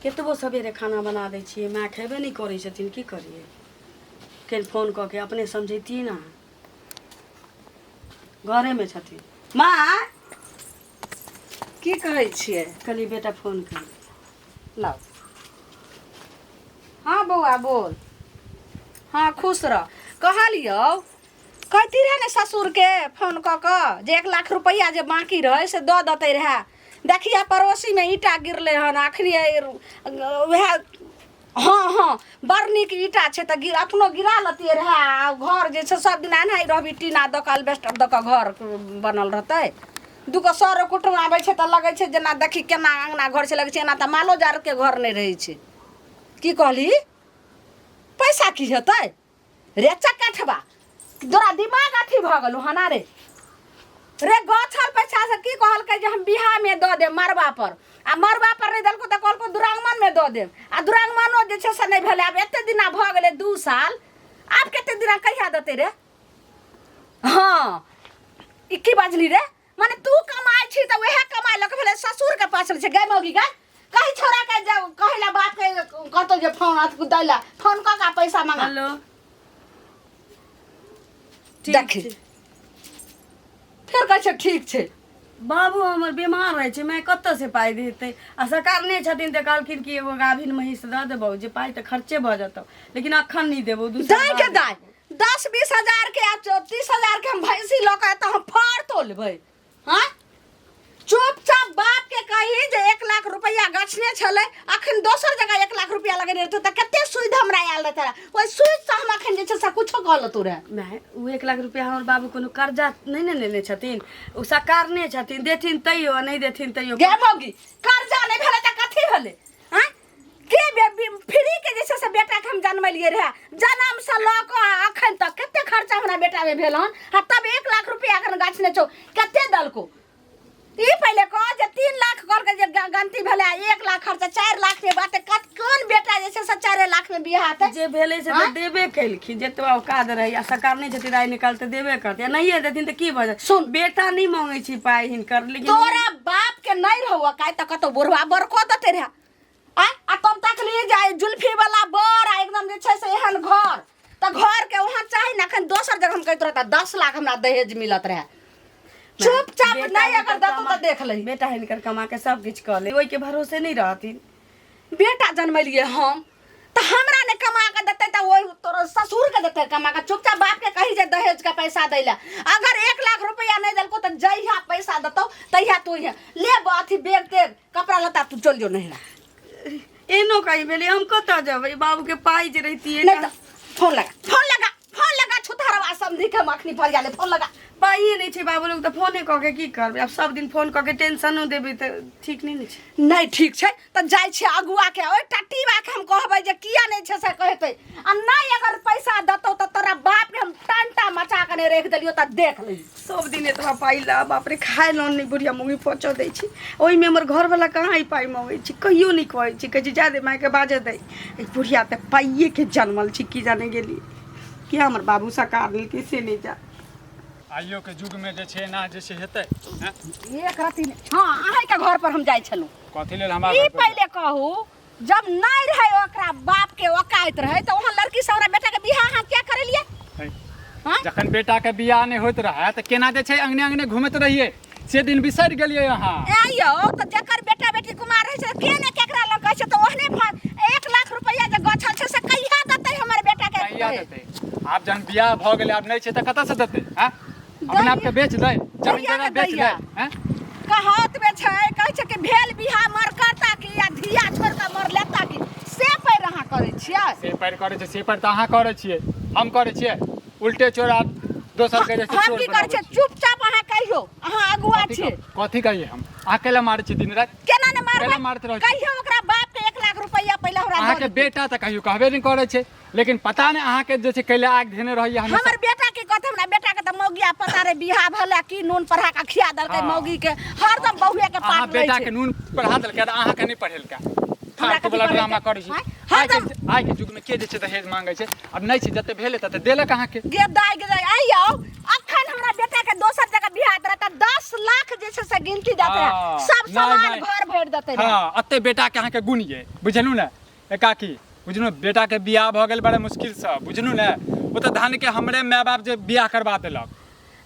कतबो सवेरे खाना बना दै छियै माय खेबे नहि करै छथिन की करियै फेर फोन कऽ के अपने समझैतियै ने घरेमे छथिन माँ की कहै छियै कहलियै बेटा फोन कर लाउ हँ बौआ बोल हँ खुश रह कहलियौ कहती रहए ने ससुरके फोन कऽ कऽ जे 1 लाख रुपैआ जे बाँकी रहै से दऽ देतै रहए। देखिए पड़ोसीमे ईंटा गिरलै हन अखनी, उएह। हँ हँ, बड़ नीक ईंटा छै तऽ गिर अपनो गिरा लेतियै रहए आ घर जे छै सब दिना एनाही रहबी, टीना दऽ कऽ, एल्बेस्टर दऽ कऽ घर बनल रहतै। दूगो सर कुटुम आबै छै तऽ लगै छै जेना देखी केना अङ्गना घर छै, लगै छै एना तऽ मालो जालके घर नहि रहै छै। की कहली? पैसा की हेतै रे चकठबा? तोरा दिमाग अथी भऽ गेलौ हना रे? रे गछल पैसा से की कहलकै जे हम बियाहमे दऽ देब मड़बा पर, आ मड़बा पर नहि देलको तऽ कहलको दुरागमनमे दऽ देब, आ दुरागमनो जे छै से नहि भेलै। आब एते दिना भऽ गेलै 2 साल, आब कते दिना कहिया देतै रे? हँ, ई की बाजली रे? माने तू कमाइ छी तऽ वएह कमाइ लऽ कऽ भेलै ससुरके पास छै। गै मौगी गै, कही छोड़ा के जे कहै ला बाप के कहतो जे फोन अथी दै ला, फोन कऽ के पैसा मंगा। हेलो, ठीक देखी। छै। फेर कहै छै ठीक छै। बाबू हमर बीमार रहै छै, माय कतऽसँ पाइ देतै? आ सरकार नहि छथिन तऽ कहलखिन कि एगो गाभिन महींस दऽ देबौ जे पाइ तऽ खर्चे भऽ जेतौ, लेकिन अखन नहि देबौ, 2 साल दाय के बाद। दाय 10-20 हजार के आ 30 हजार के हम भैंसी लऽ के तऽ हम फाड़ तो लेबै। हाँ, चुपचाप बाप के कही जे 1 लाख रुपया गछने छलै, अखन दोसर जगह 1 लाख रुपया लगेने रहतौ तऽ कते सुद हमरा आयल रहतै? ओहि सुद से हम अखन जे छै से कुछो कऽ लेतौ रहे। माय, ओ 1 लाख रुपया हमर बाबू कोनो कर्जा नहि ने लेने छथिन, ओ सकारने छथिन। देथिन तैयो आ नहि देथिन तैयो। गे मौगी, कर्जा नहि भेलै तऽ कथी भेलै? आँय, के फ्री के जे छै से बेटा के हम जनमेलियै रहे? जन्म से लऽ कऽ अखन तक कते खर्चा हमरा बेटा में भेल हन, आ तब 1 लाख रुपया अखन गछने छौ, कते दलको? ई पहिले कह जे 3 लाख कहलकै जे गलती भेलै आ 1 लाख खर्चा, 4 लाख के बात कत कोन बेटा जे छै से 4 लाख में बियाह हेतै? जे भेलै से तऽ देबे केलखिन, जतबा औकात रहै। आ सरकार नहि छथिन, आइ निकाल तऽ देबे करतै, आ नहिए देथिन तऽ की भऽ जाय? सुन। बेटा नहि मांगै छी पाइ हिनकर, लेकिन तोरा बाप के नहीं रहो काय तऽ कतौ बुढ़वा बर कऽ देते रहे आ आ तब तकली जे जुल्फी वाला बर आ एकदम जे छै से एहन घर तऽ घर के वहाँ चाही ने। अखन दोसर जगह हम कहैत रहता 10 लाख हमरा दहेज मिलत रहे। चुपचाप बेटा नहीं अगर हिनकर देतौ तऽ देख लही। बेटा हिनकर कमा के सब किछु कऽ ले, ओहिके भरोसे नहि रहथिन। बेटा जनमेलियै हम तऽ हमरा नहि कमा के देतै तऽ ओहि तोरो ससुर के देतै कमा के? चुपचाप बाप के कही जे दहेज के पैसा दै ला। अगर 1 लाख रुपया नहीं देलको तऽ जहिया पैसा देतौ तहिया तू यहाँ ले अथी बैग तेग कपड़ा लत्ता, तू चल जो नहिरा। एनो कहीं भेलै, हम कतऽ जेबै? बाबूके पाइ जे रहितियै। नहीं तऽ फोन लगा, फोन लगा, फोन लगा। छुतहरवा समझी के हम अखनी फरिया ले, फोन लगा। पाइए नहि छै बाबू लग तऽ फोने कऽ के की करबै? आब सब दिन फोन कऽ के टेंशनो देबै तऽ ठीक नहि ने छै। नहीं ठीक छै तऽ जाइ छियै अगुआ के, ओहि टटीबा के हम कहबै जे किया नहि छै से कहतै। आ नहीं अगर पैसा देतौ तऽ तोरा बाप के हम टंटा मचा के नहि राखि देलियौ तऽ देख लही। सब दिन एतबा पाइ ला बाप रे, खाय लऽ नहि बुढ़िया मम्मी पचऽ दै छै। ओहिमे हमर घरवला कहाँ ई पाइ मङ्गै छै? कहियो नहि कहै छै, कहै छै जा दे मायके बाजऽ दै। ई बुढ़िया तऽ पाइएके जनमल छै। की जाने गेली किया हमर बाबू सकार लेलकै से नहि जा। आइयो के युग में जे छै एना जे छै हेतै हैं? एक रति नहि। हँ, अहाँके घर पर हम जाइ छलहुँ। कथी लेल हमरा ई घर पर? पहिले कहू, जब नहीं रहे ओकरा बाप के औकात रहे तऽ वहाँ लड़की सब हमरा बेटा के बियाह अहाँ क्या करेलिए? है। हाँ? जखन बेटा के बियाह नहि होइत रहै तऽ केना जे छै अंगने अंगने घुमैत रहियै, से दिन बिसरि गेलियै अहाँ। ए यौ, तऽ जकर बेटा बेटी कुमार रहै छै के ने केकरा लग कहै छै तऽ ओहने 1 लाख रुपैआ जे गछल छै से कहिया देतै हमर बेटा के? कहिया देतै? आब जहन बियाह भऽ गेलै, आब नहि छै तऽ कतऽ से देतै? आँ, अपना आपके बेच दै, जमीन दैया जगह के बेच दै? दैया। आँ? कहावत में छै, कहै छै कि भेल बियाह मर करता की आ धिया छोड़ कऽ मर लेता की, से पैर अहाँ करै छियै। से पैर करै छै, से पैर तऽ अहाँ करै छियै, हम करै छियै? उल्टे चोर आब दोसर के जे छै हम चोर की करै बनाबै छियै? छियै। चुपचाप अहाँ कहियौ, अहाँ अगुआ कथी छियै। कथी कहियै हम? अहाँ कैला मारै छियै दिन राति? केना ने मारबै? कैला मारैत रहै छियै? कहियौ ओकरा बाप के 1 लाख रुपैआ पहिले हमरा दऽ अहाँके देतै। बेटा तऽ कहियो कहबे नहि करै छै, लेकिन पता नहि अहाँके जे छै कैला आगि धेने रहैया हमेशा। हमर बेटा के कहते? हमरा बेटा के तऽ मौगिया पता रे बियाह भेलै की नून पढ़ा के खिया देलकै। मौगी के हरदम बहुए के अहाँ पाट रहै बेटा छै। के नून पढ़ा देलकै तऽ अहाँके नहि पढ़ेलकै। हमरा फालतू कथी वाला पढ़ेलकै? ड्रामा करै छी। आँय? आइ के युग में के जे छै दहेज मांगै छै? आब नहि छै, जते भेलै तते देलक अहाँके। गे दाइ, गे दाइ, आइ यौ अखन हमरा बेटा के दोसर जगह बियाह होइत रहै तऽ 10 लाख जे छै से गिनती देत रहै। हाँ, सब नहि, सामान नहि। घर भरि देते रहै। हँ, अते बेटा के अहाँके गुण ये, बुझलू ने ए काकी? बुझलू, बेटा के बियाह भऽ गेल बड़ा मुश्किल से, बुझलू ने? ओ तऽ धन के हमरे माय बाप जे बियाह करवा देलक।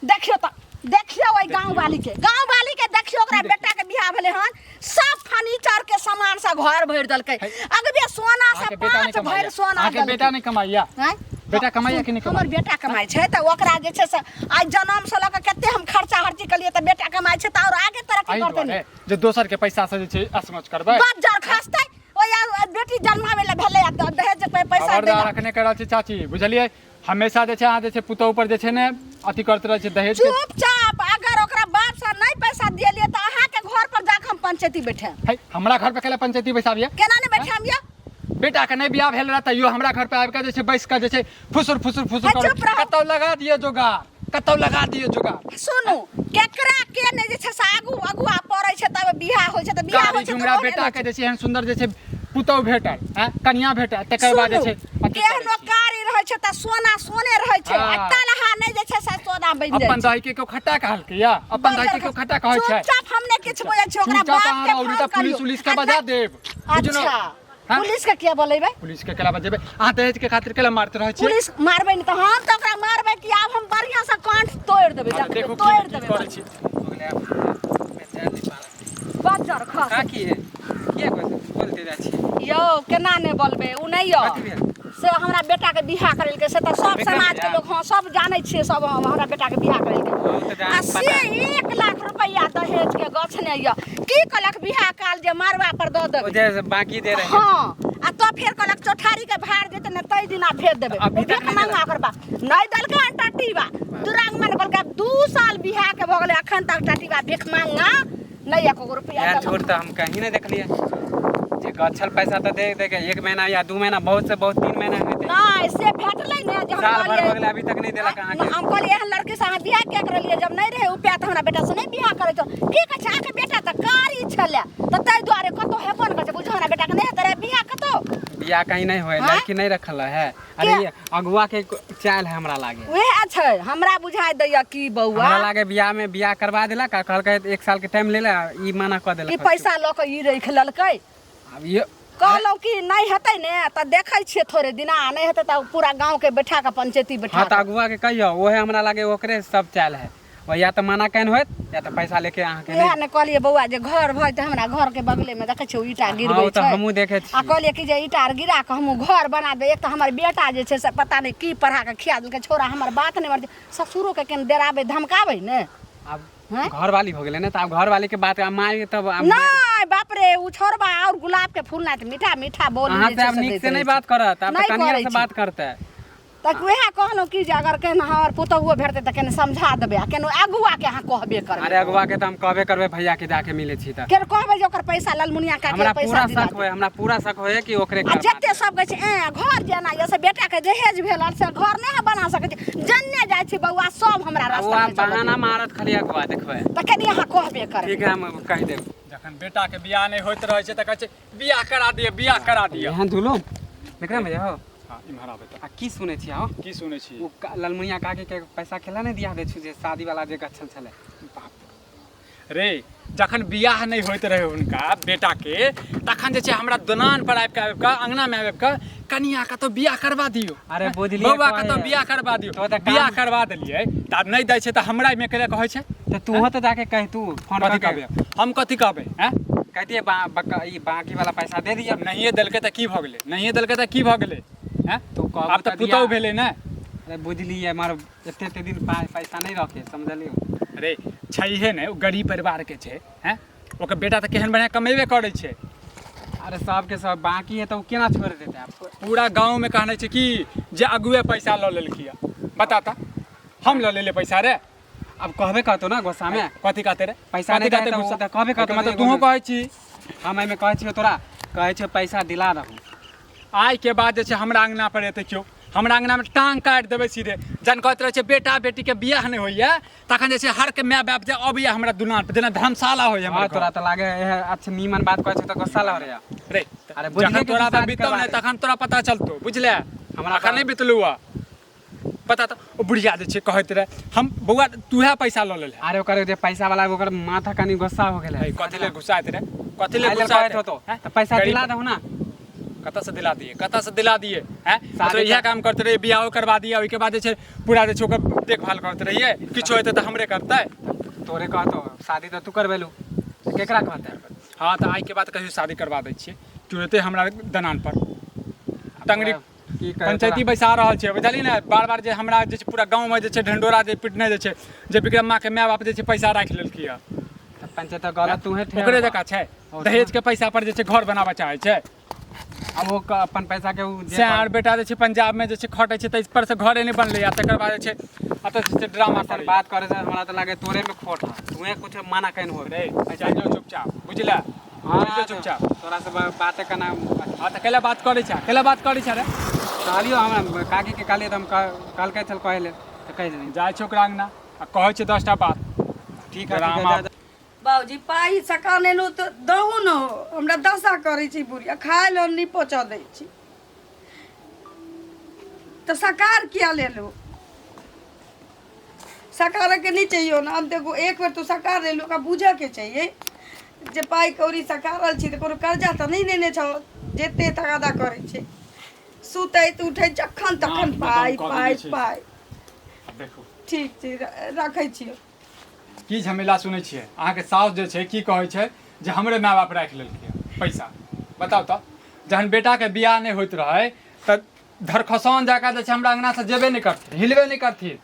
देखियौ तऽ, देखियौ ओहि गाँव वाली के, गाँव वाली के देखियौ। ओकरा बेटा के बियाह भेलै हन, सब फर्नीचर के सामान से घर भरि देलकै। अगबे सोना से अहाँके बेटा नहि 5 भरि कमाइया? सोना अहाँके देलकै। बेटा नहि कमाइया? आँय? बेटा कमाइया कि नहि? हमर कमाइया? बेटा कमाइ छै तऽ ओकरा जे छै से आइ जनम से लऽ कऽ कते हम खर्चा हर्ची केलियै, तऽ बेटा कमाइ छै तऽ और आगे तरक्की एहि करतै दुआरे ने। जे दोसर के पैसा से जे छै असमच करबै। बज्जर खसतै ओहि बेटी जन्माबै लए भेलै आ दहेज के पैसा खबरदार देलक। अखने कर रहल छी चाची, बुझलियै? हमेशा जे छै अहाँ जे छै पुतोहु पर जे छै ने अथी करैत रहै छै दहेज के। चुपचाप अगर ओकरा बाप से नहीं पैसा दिएलियै तऽ अहाँके घर पर जाके हम पंचायती बैठायब। है, हमरा घर पे कैला पंचायती बैसाबियै? केना नहि बैठायब यौ? बेटा के नहि बियाह भेल रहा तैयो हमरा घर पे आबि के जे छै बैस के जे छै फुसुर फुसुर फुसुर है, करू। चुप रहू। कतौ लगा दिअ जोगाड़, कतौ लगा दिअ जोगाड़। सुनू, केकरा के नहि जे छै से आगू अगुआ पड़ै छै तब बियाह होइ छै, तऽ बियाह कारी होइ छै तऽ झुमरा ओहने बेटा होइ के जे छै एहन सुंदर जे छै पुतहु भेटल, हैं, कनिया भेटल, तकर बाद जे सुनू, छै अथी करै केहनो छी। कारी रहै छै तऽ सोना सोने रहै छै आ हाँ। तलहा नहि जे छै से सोना बनि जाइ अपन छै। दही के केओ खट्टा कहलकै या? अपन दही के केओ खट्टा कहै छै? चुपचाप, हम नहि किछु बोलै छी, ओकरा चुपचाप बाप अहाँ के रहू, नहि फोन तऽ पुलिस करियौ। उलिस के आ बजा नहि- देब, बुझलहुँ? अच्छा। हाँ? पुलिस के किया बोलेबै? पुलिस के केला बजेबै? अहाँ दहेज के खातिर केला मारते रहै छियै? पुलिस मारबै नहि तऽ हम तऽ ओकरा मारबै कि आब हम बढ़िआँ से कांठ तोड़ि देबै। आब देखबै, देखू की तोड़ि की देबै। करै छी। बज्जर खस। का की है, किया बोलते जाइ छी? यौ, केना नहि बोलबै? ओ नहि यौ। कथी भेल? से हमरा बेटाके बियाह करेलकै से तऽ सब बेटा समाजके बियाह? लोक, हँ, सब जानै छियै, सब हमरा बेटाके बियाह करेलकै। हँ, तऽ जान- आ से 1 लाख रुपैआ दहेजके गछने यऽ। की कहलक बियाह काल जे मरबा पर दऽ ओ देबै। जे बाकी दे रहे? हँ, आ तो फेर कहलक चौठारी के भार जेतै ने तै दिना फेर देबै। अभी तक भीख नहि मंगा देलक? ओकर बाप नहि देलकै हन। टटीबा दुरागमन कहलकै, आब 2 साल बियाह के भऽ गेलै, अखन तक टटीबा भीख मंगा नहि एको गो रुपैआ एहन देलक। झूठ तऽ हम कहीं नहि देखलियै जे गछल पैसा तऽ दे दे के 1 महीना या 2 महीना, बहुत से बहुत 3 महीना हेतै। नहि, से भेटलै ने जे हम साल भर कहलियै भऽ गेलै, अभी तक नहि देलक अहाँके। हम कहलियै एहन लड़की से अहाँ बियाह किया करलियै? जब नहि रहै रुपया तऽ हमरा बेटा से नहि बियाह करै छौ। की कहै छै, अहाँके बेटा तऽ कारी छलै तऽ ताहि दुआरे कतौ हेबो ने करै छै। बुझो, हमरा बेटाके नहि हेतै रहै बियाह कतौ। बियाह कहीं नहीं होए। हाँ? लड़की नहीं रखल है। अरे, ये अगुआ के चाल है हमरा लागे। उएह छै, हमरा बुझाइ दैया की बौआ। हमरा लागे बियाह में बियाह करवा देलक आ कहलकै 1 साल के टाइम ले ले, ई मना कऽ कि देलक। पैसा लऽ कऽ ई राखि लेलकै। अब ये कहलहुँ कि नहि हेतै ने तऽ देखै छियै थोड़े दिना, आ नहि हेतै तऽ पूरा गाँवके बैठा कऽ पंचायती बैठा हाँ, तऽ कऽ। अगुआ के कहियो, ओहे हमरा लागे ओकरे सब चाल है। ओ या तऽ मना केन होत या तऽ पैसा लेके अहाँके इएह नहि ने कहलियै बौआ जे घर भऽ जेतै, हमरा घरके बगलेमे देखै छियै ओ ईंटा हाँ, गिरबै ओ तऽ छै। हमहूँ देखै आ छियै। कहलियै कि जे ईंटा आर गिरा कऽ हमहूँ घर बना देबै। एक तऽ हमर बेटा जे छै से पता नहि की पढ़ा कऽ खिया देलकै, छौड़ा हमर बात नहि मानै छै। ससुरोके केना डराबै धमकाबै ने। आब हैं? घरवाली हो गेलै ने, तऽ आब घरवाली के बात आब माय तब आब नहि, बाप रे, ओ छोड़बा और गुलाब के फूल नहि तऽ मीठा मीठा बोल अहाँ जे से छै आब से नीक दैत से रहै नहि छै। बात करत आब, तऽ नहि कनिया करै से छी। बात करतै। तऽ उएह कहलहुँ कि जे अगर केहन हमर पुतहुओ भेटतै तऽ केने समझा देबै आ केनो अगुआके अहाँ कहबे करबै। अरे, अगुआ के तऽ हम कहबे करबै, भैया के जाके मिलै छी तऽ। केन कहबै जे ओकर पैसा ललमुनिया काके हमरा पैसा पूरा दिला शक होय, हमरा पूरा शक होय कि ओकरे आ करबा जते देबै। सब कहै छै ए घर जेना यऽ से बेटाके दहेज भेल से घर नहि बना सकै छै। जन्ने जाइ छी बौआ, सब हमरा ओ रास्ता आब मे चलऽ बहाना मारत खाली अगुआ, देखबै। तऽ कनि अहाँ कहबे करबै। ठीक है, हम कहि देब। जखन बेटा के बियाह नहि होइत रहै छै तऽ कहै छै बियाह करा दिअ, बियाह करा दिअ। एहन धुलो विक्रम भैया हो। हाँ, इम्हर आबै तऽ। आ की सुनै छी हो? की सुनै छी? ओ ललमुनिया काकी के पैसा केला नहि दिया दै छु जे शादी वाला जे गछल छलै? बाप रे, जखन बियाह नहि होइत रहै हुनका बेटाके तखन जे छै हमरा दलान पर आबि कऽ अङ्गनामे आबि कऽ कनिया कतौ बियाह करवा दियौ। अरे, बुझलियै। बौआ, कहै कतौ बियाह करवा दियौ। तो तऽ काम- बियाह करवा देलियै तऽ आब नहि दै छै तऽ हमरा एहिमे केला कहै छै? तऽ तूहो तऽ जाके कहि तू फोन कथी कऽ के। कहबै हम? कथी कहबै हैं? कहतियै ई बाकी वाला पैसा दे दिअ। नहिए देलकै तऽ की भऽ गेलै? नहिए देलकै तऽ की भऽ गेलै हैं? तू कहबू आब तऽ तऽ पुतहु दिया। भेलै ने। अरे, बुझलियै, मगर एते एते दिन पैसा नहि रखे, समझलियै? अरे, छैहे ने, ओ गरीब परिवारके छै हैं, ओकर बेटा तऽ केहन बढ़िआँ कमेबे करै छै। अरे, सबके सब बाकी है तऽ ओ केना छोड़ि देतै आब? पूरा गाँवमे कहने छै कि जे अगुए पैसा लऽ लेलकै। बता तऽ, हम लऽ लेलियै पैसा रे? आब कहबे करतौ ने गुस्सामे। कथी कहते रे? पैसा कथी नहि कहते देतै तऽ गुस्सा? ओ तऽ कहबे करतौ। मतलब एगो तूहो नहि। कहै छी? हम एहिमे कहै छियौ, तोरा कहै छियौ पैसा दिला दहु। आइ के बाद जे छै हमरा अंगना पर एतै केओ, हमरा अंगनामे टांग काटि देबै सीधे। जहन कहैत रहै छै बेटा बेटीके बियाह नहि होइए तखन जे छै हर के माय बाप जे अबैया हमरा दुलान पर, जेना धर्मशाला होइए हमर हाँ, घर। तोरा तऽ लागे है अच्छा नीमन बात कहै छै तऽ गुस्सा लग रहा। रे, अरे, बुझलियै जखन कि तोरा तू पर शादी बीतौ करबा ने दे। तखन तोरा पता चलतौ, बुझले? हमरा अखन नहि बितलौ। पता तऽ ओ बुढ़िया जे छै कहैत रहै हम बौआ तूहे पैसा लऽ लेल अरे ओकर जे पैसा वाला ओकर माथा कनी गुस्सा हो गेलै है कथी ले गुस्सा आइत रहै कथी ले एहि लेल गुस्सा कहैत होतो हैं? तऽ पैसा गरीब- दिला दहु ना कतऽ से दिला दिए कतऽ से दिला दिए हैं शादी तो इएह कर- काम करते रहिए बियाहो करवा दिए ओहिके बाद जे छै पूरा जे छै ओकर देखभाल करते रहिए किछु हेतै तऽ हमरे करतै तोरे कहतो शादी तऽ तू करबेलू तऽ केकरा कहतै हँ तऽ आइके बाद कहियो शादी करवा दै छियै केओ एतै हमरा दनान पर टंगरी की कहै पंचायती बैसा रहल छै बुझलियै ने बार बार जे हमरा जे छै पूरा गाँवमे जे छै ढंडोरा जे पिटने जे छै जे विक्रम माँके माय बाप जे छै पैसा राखि लेलकै हँ तऽ पंचायत तऽ गलत तूहे ठहरबा। ओकरे जकाँ छै और दहेजके पैसा पर जे छै घर बनाबऽ चाहै छै आब ओ अपन पैसा के उ जे से आर बेटा जे छै पंजाबमे जे छै खटै छै ताहि पर से घरे नहि बनलै आ तकर बाद जे छै एतऽ जे छै ड्रामा सर करैए। बात करे से हमरा तऽ लागे तोरे में खोट है तूहे कुछ माना can हो रे चलि जाउ चुपचाप बुझले हाँ चलि जाउ चुपचाप तोरा से बाते करना हँ तऽ कैला बात करै छै कैला बात करै छै रे कहलियो हमरा काकी के कहलियै तऽ हम कहलकै चल कहै ले तऽ कहि देलियै जाइ छै ओकरा अंगना आ कहै छै 10टा बात ठीक है ठीक है ड्रामा जा- जा। बाबूजी पाइ सका लेलहुँ तऽ दहू ने हो हमरा दशा करै छी बुढ़िया खाय लए नहि पहुँचऽ दै छी तऽ सकार किया लेलहुँ सकारके नहि चाहिए ने आब देखू एक बेर तू सकार लेलहुँ ओकरा बुझऽके चाहिए जे पाइ कौड़ी सकारल छी तऽ कोनो कर्जा तऽ नहि लेने छौ जते तगादा करै छै सुतैत उठैत जखन तखन नाकमे दम पाइ कऽ पाइ देने छै। पाइ आब देखू ठीक छै रखै छियौ की झमेला सुनै छियै अहाँके साउस जे छै की कहै छै जे हमरे माय बाप राखि लेलकै पैसा बताउ तऽ जहन बेटाके बियाह नहि होइत रहै तऽ धरखसान जकाँ जे छै हमरा अङ्गनासँ जेबे नहि करथिन हिलबे नहि करथिन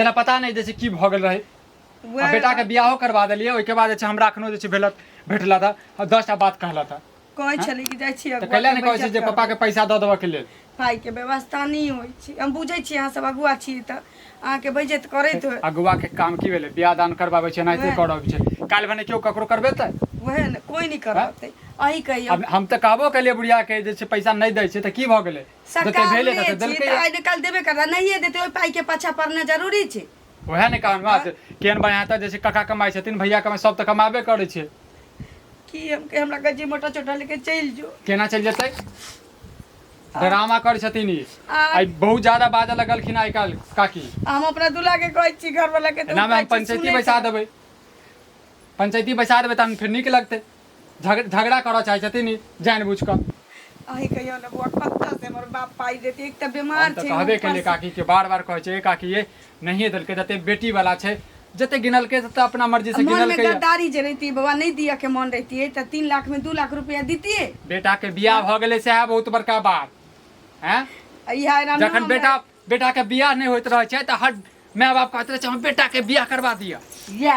जेना पता नहि जे छै की भऽ गेल रहै आ वएह बेटाके बियाहो करवा देलियै ओहिके बाद जे छै हमरा एखनो जे छै भेलत भेटलत हँ 10टा बात कहलत हँ कहै छलै कि जाइ छी तऽ कैला नहि कहै छै जे पप्पाके पैसा दऽ देबऽके लेल पाइके व्यवस्था नहि होइ छै हम बुझै छी अहाँ सब अगुआ छी तऽ अहाँके बेइज्जत करैत होय अगुआ के काम की भेलै बियाह दान करबाबै छै एनाहिते वएह। करबै छै काल्हि भने केओ ककरो करबेतै वएह ने कोइ नहि करतै अहीं कहियौ आब हम तऽ कहबो केलियै बुढ़िया के जे छै पैसा नहि दै छै तऽ की भऽ गेलै जते सरकार भेलै ले तते छी देलकै तऽ आइ ने काल्हि देबे करतै नहिए देतै ओहि पाइके पाछा पड़ना जरूरी छै वएह ने कहलहुँ बात केहन बढ़िआँ तऽ जे छै काका कमाइ छथिन भैया कमाइ सब तऽ कमाबे करै छै की हम के हमरा कहै छी मोटा छोटा लेके चलि जो केना चलि जेतै ड्रामा करै छथिन ई आ- आइ बहुत ज्यादा बाजऽ लगलखिन आइ काल्हि काकी हम अपना दूल्हा के कहै छी घरवाला के तऽ ओ एनामे हम कहै छै, पंचायती सुनै बैसा छै। देबै पंचायती बैसा देबै तहन फेर नीक लगतै झगड़ा करऽ चाहै छथिन ई जानि बुझि कऽ अहीं कहियौ ने बौआ कतऽ से हमर बाप पाइ देतै एक तऽ बीमार हम तऽ छै कहबे ऊपर केलियै से- काकी के बार बार कहै छै "ए काकी ये नहिए देलकै जते बेटी वाला छै जते गिनलकै तते अपना मर्जी से मन में गिनलकै या। गद्दारी जे रहितियै बाबा नहि दिअ के मन रहितियै तऽ 3 लाख में 2 लाख रुपया दितियै बेटा के बियाह भऽ गेलै सएह बहुत बड़का बात हैं आ इएह एना जखन हमरा- बेटा बेटा के बियाह नहि होइत रहै छै तऽ हर माय बाप कहैत रहै छै हम बेटा के बियाह करवा दिअ या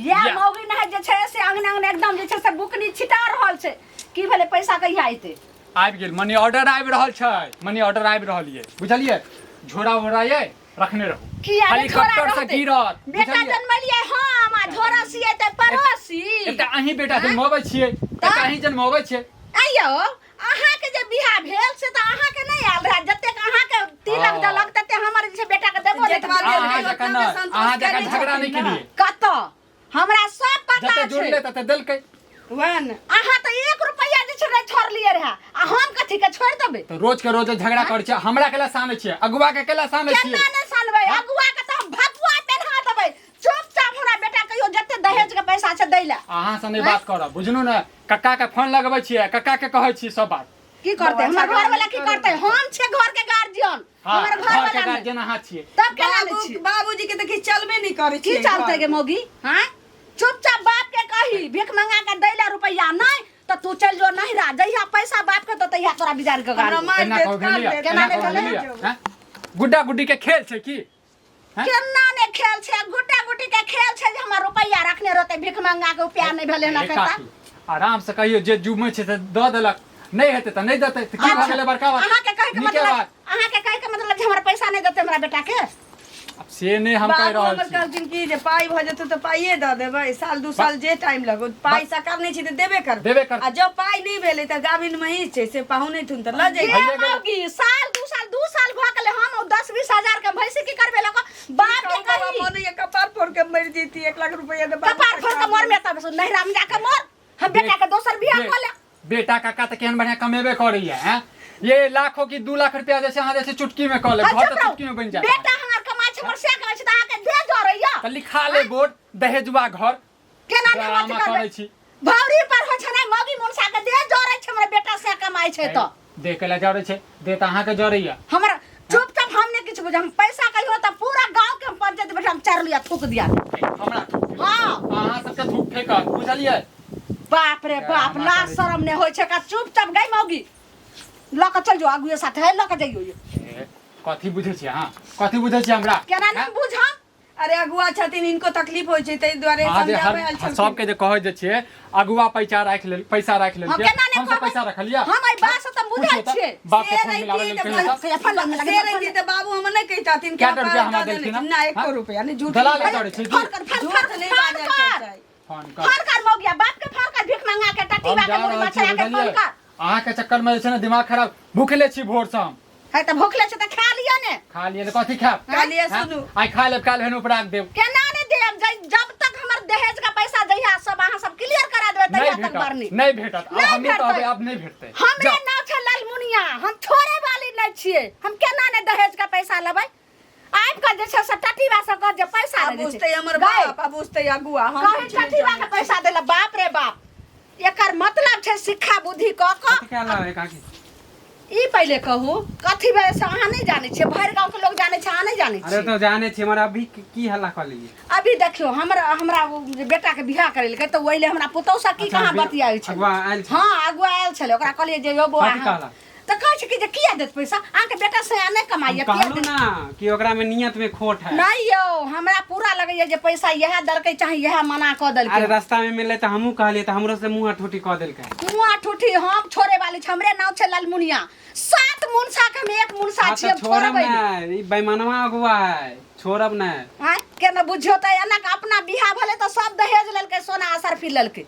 या या। मौगी नहाय जे छै से अंगना अंगना एकदम जे छै से बुकनी छिटा रहल छै की भेलै पैसा कहिया अयतै आबि गेल मनी ऑर्डर आबि रहल छै मनी ऑर्डर आबि रहल ये बुझलियै झोरा वोरा ये रखने रहू किया ने झोरा हेलीकॉप्टर से रहतै? गिरत बेटा बुझलियै? जनमलियै हम आ झोरा सियेतै पड़ोसी एकटा अहीं बेटा जनमबै छियै एकटा अहीं जनमबै छियै आइयो अहाँके जे बियाह भेल से तऽ अहाँके नहि आयल रहए जतेक अहाँके तिलक हँ। देलक तते हमर जे छै बेटाके देबो नहि जेतबा केलक। अहाँ देलकै जकाँ ओतना नहि संतोष अहाँ जकाँ केने झगड़ा नहि छथिन ने। केलियै कतऽ हमरा सब पता जते छै जोड़ले तते देलकै वएह ने अहाँ तऽ एक रुपैआ जे छै नहि छोड़लियै रहए आ हम कथी के छोड़ि देबै तऽ रोज के रोज झगड़ा करै छियै हमरा केला सानै छियै अगुआ के केला सानै छियै केना नहि सानबै अगुआ के तऽ हम भगुआ पेन्हा देबै चुपचाप हमरा बेटा कहियो जते दहेज के पैसा छै दै लए अहाँ से नहि बात करब बुझलू ने कक्का के फोन लगबै छियै कक्का के कहै छियै सब बात की करतै हमर घर वाला की करतै हम छियै घर के गार्जियन हाँ, हमर घर घर के वाला नहि। गार्जियन अहाँ छियै तब केना नहि बाबू छियै बाबूजी के तऽ किछु चलबे नहि करै की छै चलतै गे मौगी हाँ चुपचाप बाप के कही भीख मंगा के दै ला रुपैआ नहि तऽ तू चलि जो नहिरा जहिया पैसा बाप के देतै तहिया तोरा बिजार के हमरा गाड़ी मारि एना देत कहू काट भेलियै देत केना एना नहि कहू भेलै? भेलियै हैं? गुड्डा गुड्डी के खेल छै की हैं? केना ने खेल छै गुड्डा गुड्डी के खेल छै जे हमर रुपैआ रखने रहतै भीख मंगा के उपाय नहि भेलै ना ए करता काकी, आराम से कहियो जे जुमे छै से दऽ देलक नहि हेतै तऽ नहि देतै तऽ की भऽ गेलै बड़का बात अहाँके कहै के नीके मतलब बात अहाँके कहै के मतलब जे हमर पैसा नहि देतै हमरा बेटा के आब से नहि हम कहि बाबू रहल हमर छी कहलखिन कि जे पाइ भऽ जेतौ तऽ पाइए दऽ देबै साल दू साल जे टाइम लगो पाइ साकार नहि छै तऽ देबे करबै देबे करतै। आ जँ पाइ नहि भेलै तऽ गाभिन महींस छै से पाहुन एथुन तऽ लऽ ये जइहे भइए गेलै। मौगी साल दू साल भऽ गेलै हम ओ 10-20 हजार के भैंसी की करबै लऽ कऽ बाप के कही मन ये कपार फोड़ के मरि जैती 1 लाख रुपया दे बाबू कपार फोड़ के मर में तब नैहरा में जाके मर हम बेटा के दोसर बियाह कऽ ले बेटा काका तऽ केहन बढ़िया कमेबे करैया हैं ये लाखों की 2 लाख रुपया जैसे अहाँ जैसे चुटकी में कऽ ले हाँ, घर चुप तऽ रहो। चुटकी में बनि जायत बेटा हमर छै हमर से कमाइ छै तऽ अहाँके देह जरैया। तऽ लिखा ले बोर्ड दहेजुआ घर। केना नहि ड्रामा अथी करबै? करै छी। भौरी पर होइ छै ने मौगी मुनसा के देह जरै छै, हमर बेटा से कमाइ छै तऽ। देह के ला जरै छै? देह तऽ अहाँके जरैया। हमर चुपचाप, हम नहि किछु बुझब। हम पैसा कहियो तऽ पूरा गाँव के हम पंचायत बैठा हम चारि लिया थूक दिया। हमरा थूक? हाँ। अहाँ सबके थूक फेकत, बुझलियै? बाप रे बाप, ड्रामा लाज करै छी। शरम नहि होइ छै का? चुपचाप गई मौगी लऽ कऽ चल जो आगुए साथे है लऽ कऽ जइयो। ए, कथी बुझै छियै अहाँ? कथी बुझै छियै हमरा? केना नहि बुझम? अरे अगुआ छथिन, हिनको तकलीफ होइ छै, ताहि दुआरे अहाँ जे समझाबै आयल हर छलखिन। सबके जे कहै जे छियै अगुआ पैसा राखि लेल, पैसा राखि लेल, हम केना नहि हमसब कहबै? पैसा रखलियै? हम एहि बात से तऽ बुझै पूछियौ तऽ, छियै। बाप के से फोन मिलाबै लेल रहिती कहियौ तऽ- तऽ। फोन लग- से रहिती तऽ बाबू हमर नहि कहिताथिन कि कए टा रुपया पाइ हमरा दऽ देने देलखिन छी। हँ? ना, एको हँ? रुपया नहि। झूठ दलाली नहि करै छी की? फोन कर, फोन झूठ कर, नहि फोन बाजऽ के कर। चाही। फोन कर। फोन कर मौगिया बाप के, फोन कर, भीख मंगा के हम टटीबा जा के मुड़ी रहल छी, मचरा के फोन बुझलियै? कर। अहाँके चक्कर में जे छै ने दिमाग खराब, भूखले छी भोर से हम। है तऽ भूखले छै तऽ खा लिअ ने। खा लिअ तऽ कथी खायब? खा लिअ, हैं? सुनू। आइ खा लेब, काल्हि फेर उपराग देब। केना नहि देब? जब तक हमर दहेज के पैसा जहिया सब अहाँ सब क्लियर करा देबै नहि तहिया तक बरनी भेटत, नहि भेटत। आब नहि हमही भेटतै। कहबै, आब नहि भेटतै। हमरे जाउ। नाम छै ललमुनिया, हम छोड़े वाली नहि छियै। हम केना नहि दहेज के पैसा लेबै? आबि कऽ जे छै से टटीबा से कह जे पैसा आब नहि दै छै। बुझतै हमर गै, बाप, आब बुझतै अगुआ। हम कही किछु नहि टटीबा के जानै छी। पैसा देला। बाप रे बाप, एकर मतलब छै सिक्खा बुद्धि कऽ कऽ। कथी कहला रे काकी? ई पहिले कहू कथी भेलै से अहाँ नहि जानै छियै? भरि गाँवके लोक जानै छै, अहाँ नहि जानै अरे छियै? तो जाने छी, मगर अभी की हल्ला कऽ लेलियै? अभी देखियौ, हमरा हमरा ओ जे बेटाके बियाह करेलकै तऽ ओहि ले हमरा पुतहु से की अच्छा, कहाँ बतियाइ छै। अगुआ आयल छै? हँ, अगुआ आयल छलै। ओकरा कहलियै जे यौ बौआ, कथी कहलक? तऽ कहै छै कि जे किया देत पैसा, अहाँके बेटा से नहि कमाइया, किया कहलू देत? ना कि ओकरा में नियत में खोट है। नहि यौ, हमरा पूरा लगैया जे पैसा इएह देलकै, चाहे इएह मना कऽ अरे देलकै। रास्ता में मिलले तऽ हमहूँ कहलियै तऽ हमरो से मुँह ठूठी कऽ देलकै। मुँह ठूठी हम छोड़े वाली छी। हमरे नाम छै ललमुनिया, सात मुनसा के हम एक मुनसा हाँ छी। तऽ हम छोड़ब छोड़बै नहि। नहि, ई बेईमानवा अगुआ है, छोड़ब नहि। आँय, केना बुझियौ तऽ एना के अपना बियाह भेलै तऽ सब दहेज लेलकै, सोना असरफी लेलकै।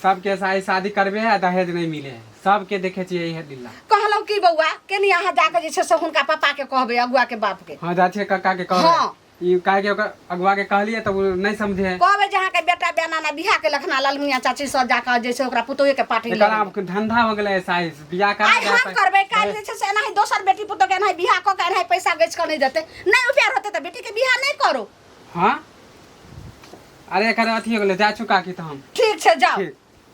सबके सारी शादी करबे है, दहेज नहीं मिले है, सबके देखे छियै इहे लीला। कहलहुँ की बौआ, केनी अहाँ जाके जे छै से हुनका पापा के कहबै, अगुआ के बाप के। हाँ, जा छियै कक्का के कहबै। हाँ। ई काहे के ओकर अगुआ के कहलियै तऽ ओ नहि समझे है। कहबै जे अहाँके बेटा बेनाना बियाह केलक हन ललमुनिया चाची से, जाकऽ जे छै ओकरा पुतोहे के पार्टी एकर लेबै। आब धंधा हो गेलै साइज बियाह करा आइ हम करबै, काल्हि जे छै से एनाही दोसर बेटी पुतोह के एनाही बियाह कऽ के एनाही पैसा गछि कऽ नहि देतै। नहि उपाय रहतै तऽ बेटी के बियाह नहि करू। हाँ, अरे एकर अथी हो गेलै, जा चुका की तऽ हम। ठीक छै, जाउ। ठीक।